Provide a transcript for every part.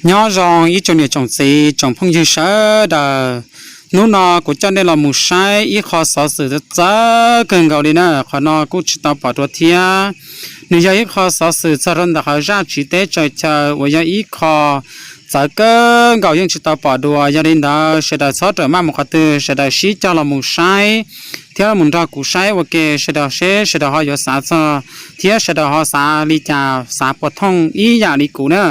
Nyob zoo ib tsoom niam tsoom txiv tsoom phooj ywg sawv daws. Hnub no kuv coj nej los mus saib ib qho xov xwm txawv kawg nkaus li na. Qhov no kuj tsis tau pom dua thiab. Nws yog ib qho xov xwm txog rau ntawm qhov zaj tsiv teb tsaws chaw uas yog ib qho txawv kawg nkaus yeej tsis tau pom dua. Yog li ntawd sawv daws txhob rawm maj mus qhov twg, sawv daws sib cog los mus saib thiab los mus nrog kuv saib ua ke sawv daws seb sawv daws ho yuav xav txog thiab sawv daws ho xav li cas, xav puas thooj ib yam li kuv na.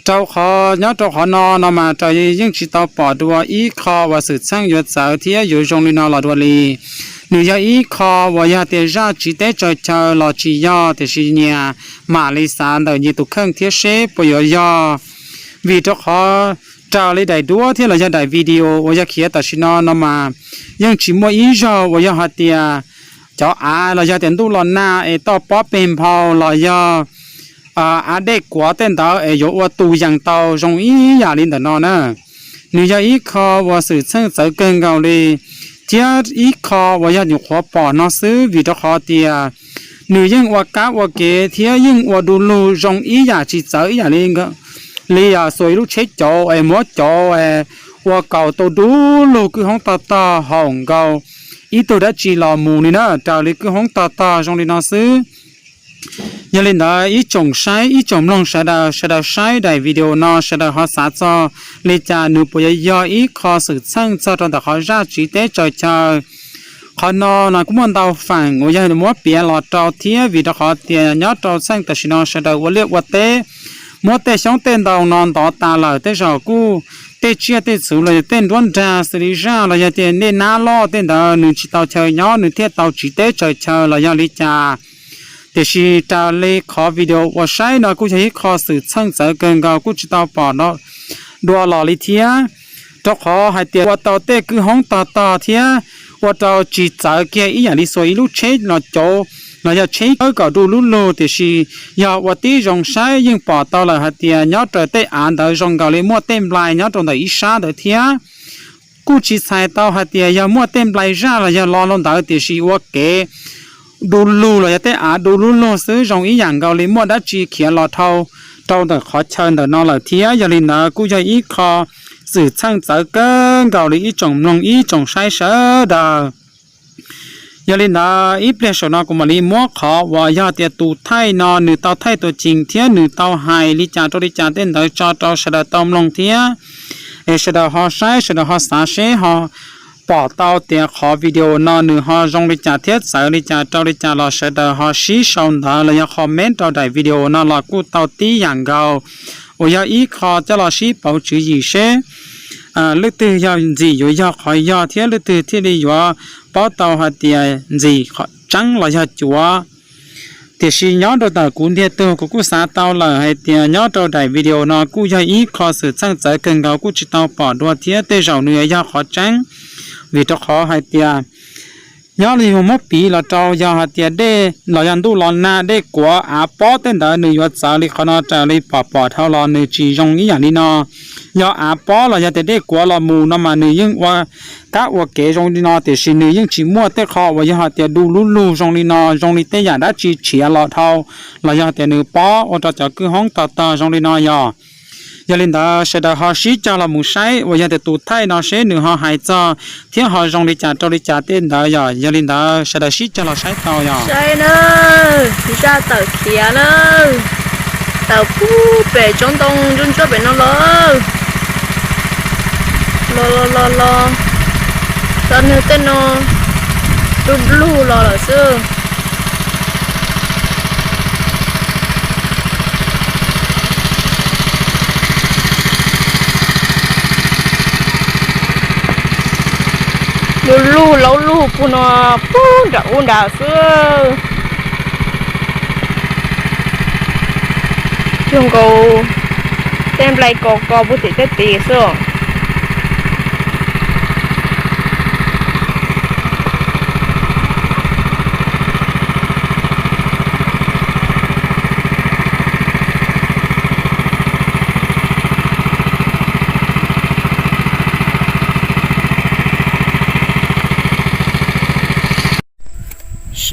Rau qhov nyob rau qhov no no mas raws yeej tsis tau pom dua ib qho uas xwm txheej yuav txawv thiab yuav zoo li no los dua li. Nws yog ib qho uas yog tias zaj tsiv teb tsaws chaw los tsis yog, tiam sis nyias mam li xav ntawm nyias tus kheej thiab seb puas yuav yog. Vim rau qhov raws li daim duab thiab los yog daim video uas yog khiav tam sim no no mas yeej tsis muaj ib zaug uas yog hais tias cov av los yog tias ntuj los nag es toj pob peg nphau los yog av dej kuav tej ntawd es yuav ua tus yees tau zoo ib yam li ntawm no na. Nws yog ib qho uas xwm txheej txawv kawg nkaus li, thiab ib qho uas yog nyuam qhuav pom no xwb, vim rau qhov tias nws yeej ua kab ua kev thiab yeej ua du lug zoo ib yam tsis txawv ib yam li, li xuas ib lub tsheb cauv es muab cauv ua kaus tau du lug kwj hoob tog tog haum nkaus ib tug dab tsi los mus li na, raws li kwj hoob tog tog zoo li no xwb. Yog li ntawd ib tsoom saib ib tsoom mloog sawv daws, sawv daws saib daim video no sawv daws ho xav txog li cas, nws puas yuav yog ib qho xwm txheej txog rau ntawm qhov zaj tsiv teb tsaws chaw. Qhov no no kuj muaj ntau feem uas yog muab piav los rau thiab, vim rau qhov tias nyob rau txheej tam sim no sawv daws ua liaj ua teb, muab tej xyoob tej ntoo no ntov tas lawm, tej zaum kuj tej tsiaj tej txhu los yog tej nruab nrag xws li zaj los yog tias nej nab loj tej ntawd nws tsis tau chaw nyob nws thiaj tau tsiv teb tsaws chaw los yog li cas. Tiam sis raws li qhov video uas saib no kuj yog ib qho xwm txheej txawv kawg nkaus kuj tsis tau pom dua los li thiab. Rau qhov hais tias ua tau tej kwj hoob tog tog thiab ua rau tsis txawv kiag ib yam li xuas ib lub tsheb los cauv los yog tsheb kawb kom du lub lug, tiam sis yog ua tib zoo saib yeej pom tau lawm hais tias nyob raws tej av ntawd zoo nkaus li muaj tej nplai nyob rau ntawm ib sab ntawd thiab. Kuj tsis txhais tau hais tias yog muaj tej nplai zaj los yog lo lo ntawd, tiam sis ua kev du lug los yog tej av du lub lug xwb, zoo ib yam nkaus li muaj dab tsi khiav los dhau rau ntawm qhov chaw ntawm no lawm thiab. Yog li ntawd kuj yog ib qho xwm txheej txawv kawg nkaus li ib tsoom mloog ib tsoom saib sawv daws. Yog li ntawd ib pliag saum no kuv mam li muab qhov uas yog tias tus thaij no nws tau thaij tuam ceem thiab nws tau hais li cas rau li cas tej ntawd tso rau sawv daws tau mloog thiab, es sawv daws ho saib sawv daws ho xav seb ho pom tau tias qhov video no nws ho zoo li cas thiab txawv li cas rau li cas los sawv daws ho sib sau ntawv los yog comment rau daim video no los kuj tau tib yam nkaus. Uas yog ib qho coj los sib pauv tswv yim seb leej twg yog ntxim yuav yog qhov yog thiab leej twg thiaj li yuav paub tau hais tias ntxim tseeb los yog cuav. Tiam sis nyob rau ntawm kuv ntiag tug kuv kuj xav tau lawm hais tias nyob rau daim video no kuj yog ib qho xwm txheej txawv kawg nkaus kuj tsis tau pom dua thiab tej zaum nws yog qhov tseeb. Vim rau qhov hais tias nyob li muab piv los rau yog hais tias dej los yog ntuj los nag dej kuav av pob tej ntawd nws yuav txawv li qhov no raws li pom pom dhau los nws tsis zoo ib yam li no. Yog av pob los yog tias dej kuav los mus no mas nws yeej ua kab ua kev zoo li no, tiam sis nws yeej tsis muaj tej qho uas yog hais tias du lub lug zoo li no, zoo li tej yam dab tsi tshiav los dhau los yog tias nws pob ua rau cov kwj hoob tog tog zoo li no yog. Yog li ntawd sawv daws ho sib cog los mus saib uas yog tias tus thaij no seb nws ho hais txog thiab ho zoo li cas rau li cas tej ntawd yog. Yog li ntawd sawv daws sib cog los saib tau yog. Saib na, zaj tawm khiav na, tawm pub pem tsob ntoo ntsuab ntsuab pem no los, los los los los, txog nws tej no du lug los lawm xwb. Du lug laub lug puag no, puag nram ub nrad xwb. Cuag nkaus tej nplai kos kos puag tim tej tid xwb.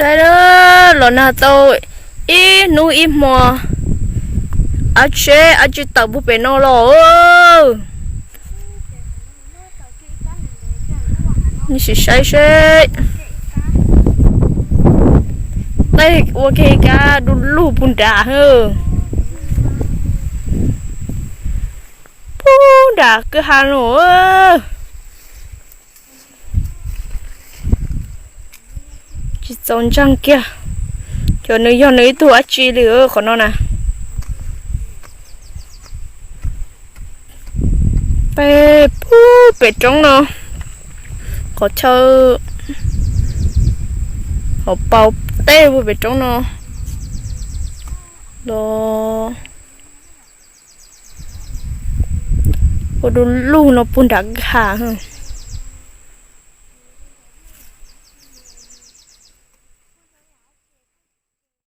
Saib, los nag tau ib hnub ib hmo, Ab tsi, ab tsi tawm puag pem no los? Nej sim saib seb. Tej ua kiag kab du lug puag nrad. Puag nram kwj ha no. Tsis txaus ntseeg kiag. Cov nws yog nws ib tug dab tsi li qhov no na. Peb puag pem roob no, qhov chaw hauv paus teb puag pem roob no los ua du lug no puag nram kwj ha.